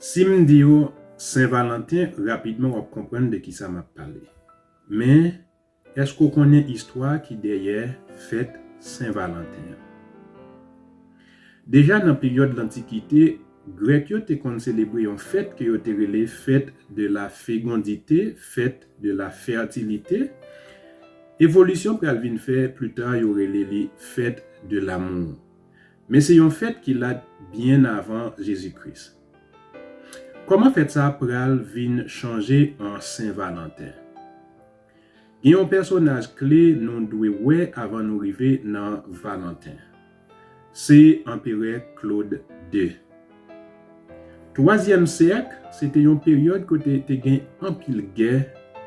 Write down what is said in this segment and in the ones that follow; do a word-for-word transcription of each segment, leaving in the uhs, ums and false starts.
Si m di w Sen Valanten, rapidman w ap konprann de kisa m ap pale. Men, èske w konnen istwa ki dèyè fèt Sen Valanten an? Deja nan peryòd Lantikite, Grèk yo te konn selebre yon fèt ke yo te rele fèt de la fegondite, fèt de la fètilite. Evolisyon pral vin fè pli ta yo rele li fèt de lamour. Men se yon fèt ki la byen avan Jezi Kris. Kòman fèt sa a pral vin chanje an Sen Valanten? Gen yon pèsonaj kle nou dwe wè avan nou rive nan Valanten. Se Anperè Claude de. Twazyèm syèk, se te yon peryòd kote te gen anpil gè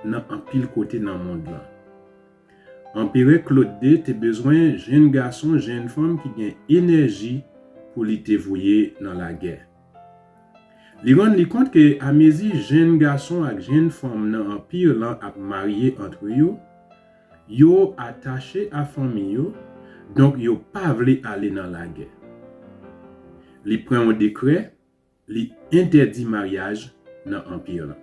nan anpil kote nan mond lan. Anperè Claude de te bezwen jenn gason, jenn fanm ki gen enèji pou li te voye nan lagè. Li rann li kont ke amezi jenn gason ak jenn fanm nan anpi lan ap marye antre yo, yo atache a fanmi yo, donk yo pa vle ale nan lagè. Li pran yon dekrè, li entèdi maryaj nan anpi lan.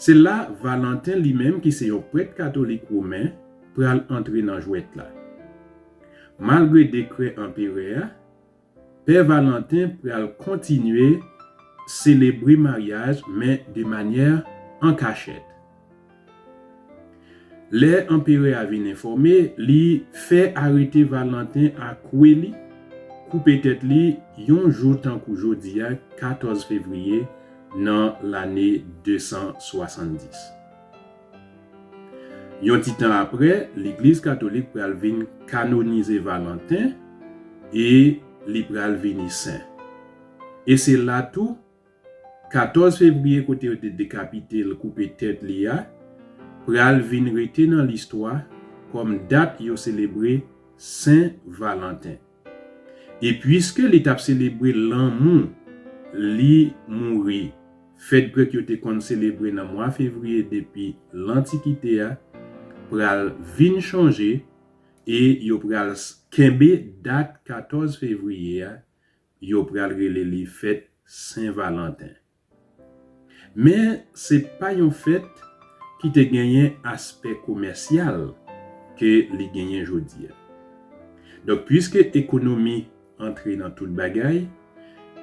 Se la Valanten li menm, ki se yon prèt katolik women, pral antre nan jwèt la. Malgre dekrè anperè a, Pè Valanten pral kontinye selebre maryaj, men de manyè an kachèt. Lè anperè a vin enfòme, li fè arete Valanten a kwe li, koupe tèt li yon jou tankou jodi a, katòz fevriye, nan lane de san swasanndis. Yon ti tan apre, Legliz Katolik pral vin kanonize Valanten e li pral vini sen. E se la tou, katòz fevriye, kote yo te dekapite l, koupe tèt li a, pral vin rete nan listwa kòm dat yo selebre Sen Valanten. E piske li t ap selebre lanmou, li mouri. Fèt grèk yo te konn selebre nan mwa fevriye depi Lantikite a pral vin chanje e yo pral s- kenbe dat katòz fevriye a, yo pral rele li fèt Sen Valanten. Men se pa yon fèt ki te genyen aspè komèsyal ke li genyen jodi a. Donk, piske ekonomi antre nan tout bagay,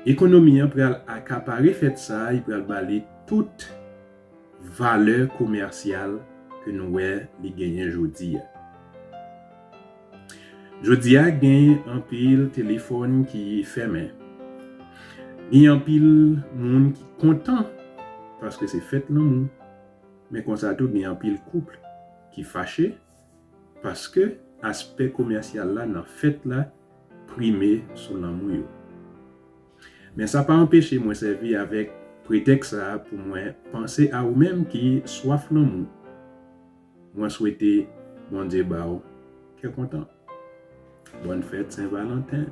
ekonomi an pral akapare fèt sa a, li pral ba li tout valè komèsyal ke nou wè li genyen jodi a. Jodi a, gen anpil telefòn ki fèmen. Gen anpil moun ki kontan paske se fèt lanmou. Men konsa tou, gen anpil koup ki fache paske aspè komèsyal la nan fèt la prime sou lanmou yo. Men sa pa anpeche mwen sèvi avèk pretèks sa a pou mwen panse a ou menm ki swaf lanmou. Mwen swete Bondye ba w kè kontan. Bòn fèt Sen Valanten!